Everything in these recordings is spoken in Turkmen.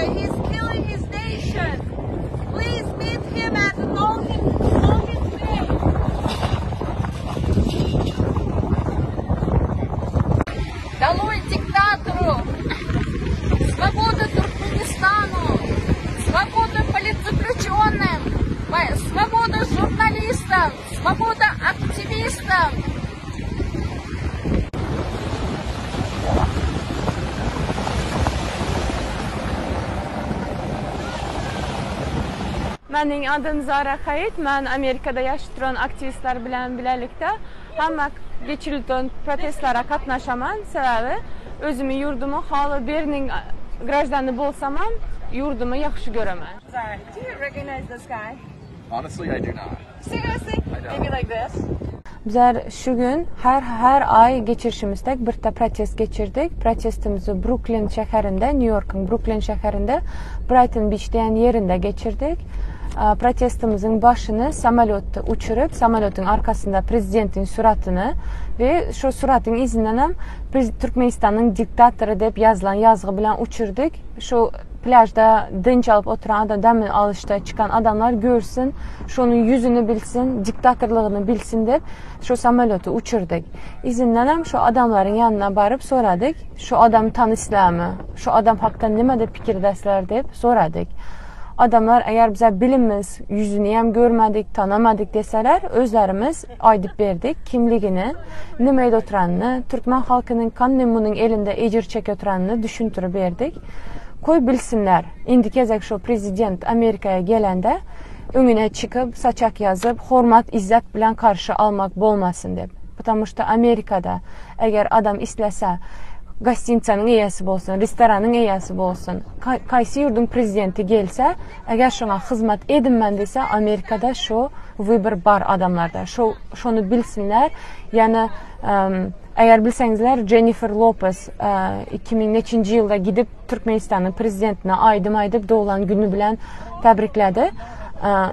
He's killing his nation. Please meet him and know him, know his name. Долой диктатору! Свобода Туркменистану! Свобода политзаключенным! Свобода журналистам! Свобода активистам! Meniň adym Zara Haýyt. Men Amerikada ýaşyp duran aktiwistler bilen bilelikde hemme geçirilýän protestlere gatnaşaman. Sebäbi özümi ýurdumy haly biriniň graždany bolsamam, ýurdumy ýagşy göremen. Zara, do you recognize this guy? Honestly, I do not. Seriously? I don't. Maybe like this? Bizler şu gün her her aý geçirişimizdek birde protest geçirdik. Protestimizi Brooklyn şäherinde, Nýu-Ýorkuň Brooklyn şäherinde Brighton Beach diýen ýerinde geçirdik. Protestimiziň başyny samolýotda uçuryp, samolýotyň arkasynda prezidentiň suratyny we şo suratyň yzyndan hem Türkmenistanyň diktatory diýip ýazylan ýazgy bilen uçurdyk. Şu plýažda dynç alyp oturan adam, dem alyşda çykan adamlar görsün, şonuň ýüzüni bilsin, diktatorlygyny bilsin diýip, şo samolýoty uçurdyk. Yzyndan hem şo adamlaryň ýanyna baryp soradyk, şu adamy tanyşlarmy, şu adam hakda nime diýip pikirdäsler diýip soradyk. Adamlar eger bize bilimiz, ýüzüni hem görmedik, tanamadyk deseler, özlerimiz aýdyp berdik kimligini, nime edip oturanyny, türkmen halkynyň kanny munuň elinde ejir çekip oturanyny düşündirip berdik. Koý bilsinler, indi gezek şo prezident Amerikaya gelende öňüne çykyp, saçak ýazyp, hormat, izzet bilen karşy almak bolmasyn diýip. Потому что Amerikada eger adam islese gostinitsanyň eýesi bolsun, restoranyň eýesi bolsun, kaýsy ýurduň prezidenti gelse, eger şoňa hyzmat edinmen diýse, Amerikada şo wybor bar adamlarda. Şo şony bilsinler. Ýani eger bilseňizler Jennifer Lopez 2000 neçinji ýylda gidip Türkmenistanyň prezidentine aýdym aýdyp doglan güni bilen täbrikledi.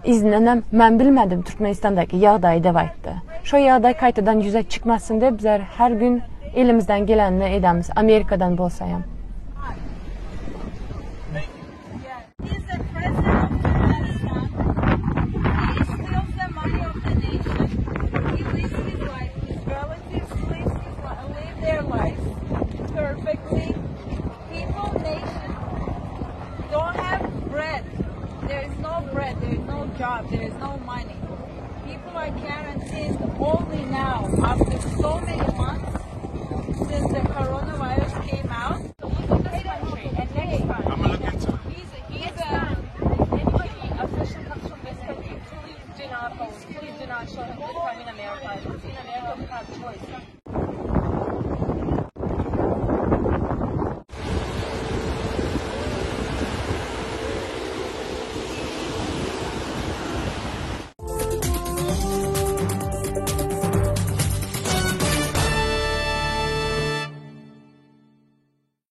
Yzyndan hem men bilmedim Türkmenistandaky ýagdaýy dep aýtdy. Şo ýagdaý gaýtadan ýüze çykmasyn diýip bizler her gün elimizden gelenini edemiz Amerikadan bolsa hem. He's the president of Turkmenistan. He steals the money of the nation. He lives his life. His relatives live, his li- live their lives perfectly. People, nation don't have bread. There is no bread. There is no job. There is no money. People are quarantined only now after so many.